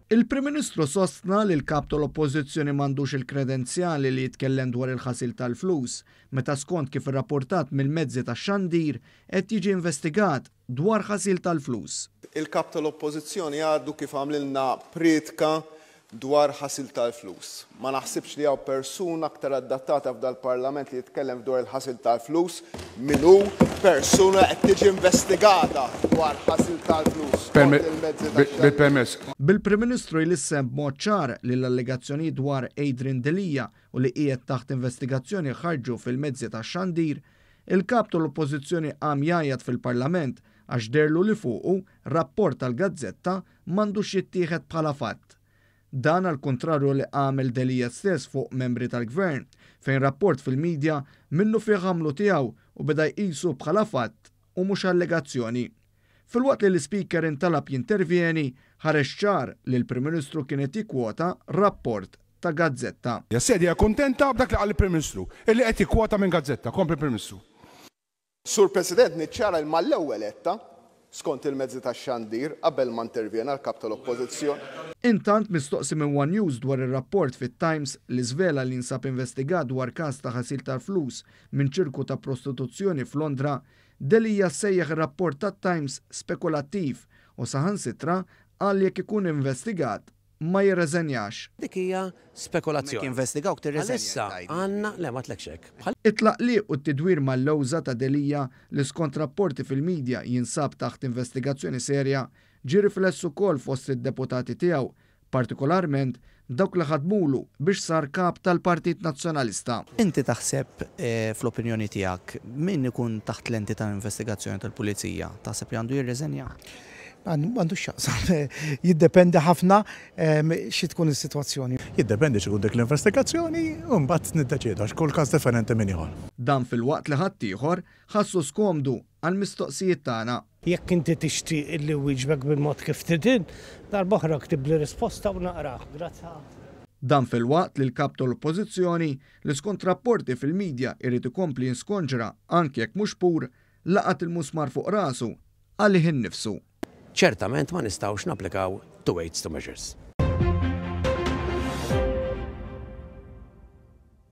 Il-Prim Ministru sostna li l-Kap tal-Oppożizzjoni m'għandux il-kredenzjali li jitkellem dwar il-ħasil tal-flus meta skont kif irrapportat mill-mezzi tax-xandir qed jiġi investigat dwar ħasil tal-flus. Il-Kap tal-Oppożizzjoni għadu kif għamlilna prietka dwar ħasil tal-flus. Ma naħsibx li hawn persuna aktar adattata f'dal-Parlament li jitkellem dwar il-ħasil tal-flus min hu persuna qed tiġi investigata dwar ħasil tal-flus. Bil-permess. Bil-Prim Ministru jlissen b'mod ċar li l-allegazzjonijiet dwar Adrian Delia u li qiegħed taħt investigazzjoni ħarġu fil-mezzi tax-xandir, il-Kap tal-Oppożizzjoni qam jgħajjat fil-Parlament għax deherlu li fuqu rapport tal-gazzetta m'għandux jittieħed bħala fatt. Dan għal kuntrarju li għamel Delia stess fuq membri tal-Gvern, fejn rapport fil-medja minnufih għamlu tiegħu u beda jqisu bħala fatt u mhux allegazzjoni. Filwaqt li l-Ispeaker intalab jintervjeni, ħareġ ċar li l-Prim Ministru kien qed jikkwota rapport ta' gazzetta. Is-Sedja kuntenta b'dak li qal il-Prim Ministru, illi qed jikkwota minn gazzetta. Kompli, Prim Ministru. Sur President, niċċara li mal-ewwel għedtha, skont il-mezzi tax-xandir, qabel ma intervjena l-Kap tal-Oppożizzjoni. Intant, mistoqsi minn one News dwar ir-rapport fit-Times li żvela li jinsab investigat dwar każ ta' ħasil tal-flus minn ċirku ta' prostituzzjoni f'Londra, Delia sejjaħ ir-rapport tat-Times spekulattiv u saħansitra qal li jekk ikun investigat ma jirreżenjax. Dik hija spekulazzjoni. Jekk jinvestigawk tirreżenja. Għalissa għandna, le ma għedtlekx hekk. Bħal. It-tlaqliq u t-tidwir mal-lewża ta' Delia li skont rapporti fil-media jinsab taħt investigazzjoni serja ġie rifless ukoll fost id-deputati tiegħu, partikolarment dawk li ħadmulu biex sar Kap tal-Partit Nazzjonalista. Inti taħseb fl-opinjoni tiegħek min ikun taħt lenti ta' investigazzjoni tal-Pulizija taħseb li għandu jirreżenja? M'għandux x'jaqsam. Jiddependi ħafna xi tkun is-sitwazzjoni. Jiddependi x'ikun dik l-investigazzjoni u mbagħad niddeċiedu għax kull każ differenti minn ieħor. Dan filwaqt li ħaddieħor ħassu skomdu għall-mistoqsijiet tagħna. Jekk inti tixtieq illi wieġbek bil-mod kif trid int, darb'oħra ktibli risposta u naqrah. Grazzi ħafna. Dan filwaqt li l-Kap tal-Oppożizzjoni, li skont rapporti fil-media irid ikompli jinskonġra anke jekk mhux pur, laqat il-musmar fuq rasu għalih innifsu. Ċertament ma nistgħux napplikaw two weights two measures.